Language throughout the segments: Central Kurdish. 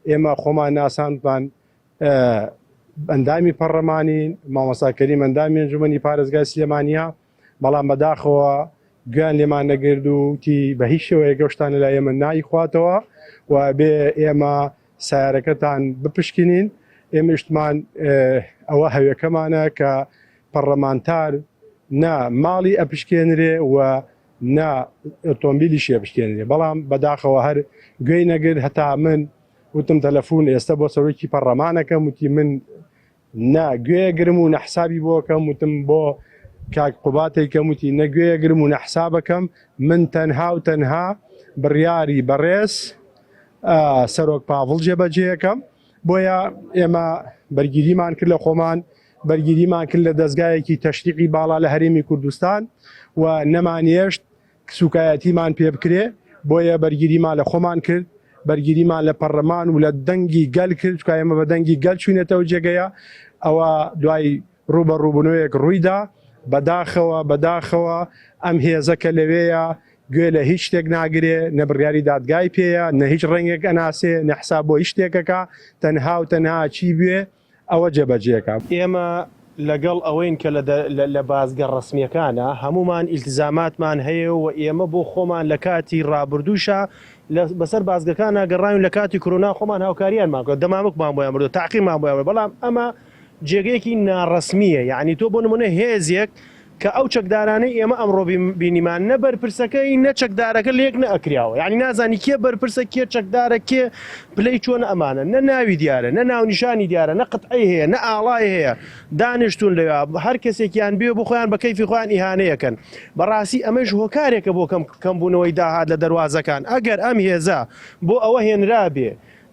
ئێمە خۆمان ناساندمان ئەندامی پەڕلەمانین، مامۆستا کەریم ئەندامی ئەنجومەنی پارێزگای سلێمانییە، بەڵام بەداخەوە گوێیان لێمان نەگرت و وتی بە هیچ شێوەیەک ئەو شتانە لای ئێمە نایخواتەوە و بێ ئێمە سیارەکەتان بپشکنین. ئێمەشتمان ئەوە هەوێکەمانە کە پەڕلەمانتار نە ماڵی ئەپشکێنرێ و نە ئۆتۆمبیلیشی ئەپشکێنرێ، بەڵام بەداخەوە هەر گوێی نەگرت هەتا من وتم تەلەفون ئێستا بۆ سەرۆکی پەڕلەمانەکەم وتی من نە گوێگرم و نە حسابی بۆکەم وتم بۆ کاک قوباتێکەم وتی نە گوێگرم و نە حسابەکەم من تەنها و تەنها بڕیاری بەڕێز سەرۆک پاڤڵ جێبەجێەکەم بۆیە ئێمە بەرگیریمان کرد لە خۆمان بەرگیریمان کرد لە دەستگایەکی تەشریعی باڵا لە هەرێمی کوردستان و نەمانێشت سوکایەتیمان پێ بکرێ، بۆیە بەرگیریمان لە خۆمان کرد، بەرگیریمان لە پەڕلەمان و لە دەنگی گەل کرد، چونکە ئێمە بە دەنگی گەل چوینەتەوە جێگەیە، ئەوە دوای ڕووبەڕووبوونەوەیەک ڕوویدا، بەداخەوە بەداخەوە ئەم هێزە کە لەوێیە گوێ لە هیچ شتێک ناگرێ، نە بڕیاری دادگای پێیە، نە هیچ ڕەنگێک ئەناسێ، نە حساب بۆ هیچ شتێک ئەکا، تەنها و تەنها چی بوێ ئەوە جێبەجێکا. ئێمە لەگەڵ ئەوەین کە لە بازگە ڕەسمییەکانا هەموومان ئیلتزاماتمان هەیە و ئێمە بۆ خۆمان لە کاتی ڕابردووشا بەسەر بازگەکانا گەڕاوین لە کاتی کرۆنا خۆمان هاوکاریانمان کردوە دەمامکمان بۆیان بردوە تەعقیممان بۆیان بردوە بەڵام ئەمە جێگەیەکی ناڕەسمییە یانی تۆ بۆ نمونە هێزێک کە ئەو چەکدارانەی ئێمە ئەمڕۆ بینیمان نە بەرپرسەکەی نە چەکدارەکە لێک نەئەکریاوە یعنی نازانی کێ بەرپرسە کێ چەکدارە کێ پلەی چۆن ئەمانە نە ناوی دیارە نە ناونیشانی دیارە نە قطعی هەیە نە ئاڵای هەیە دانیشتون لەوێ هەر کەسێکیان بێ بۆ خۆیان بە کەیفی خۆیان ئیهانەیەکەن بەڕاستی ئەمەش هۆکارێکە بۆ کەم کەمبوونەوەی داهات لە دەروازەکان ئەگەر ئەم هێزە بۆ ئەوە هێنرابێ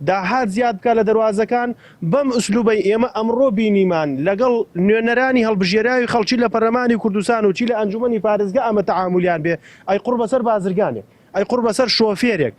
داهات زیاد بکات لە دەروازەکان، بەم ئسلوبەی ئێمە ئەمڕۆ بینیمان لەگەڵ نوێنەرانی هەڵبژێراوی خەڵکی لە پەرلەمانی کوردستان و چی لە ئەنجومەنی پارێزگا ئەمە تەعامولیان بێ، ئەی قوڕ بەسەر بازرگانێک، ئەی قوڕ بەسەر شۆفێرێک.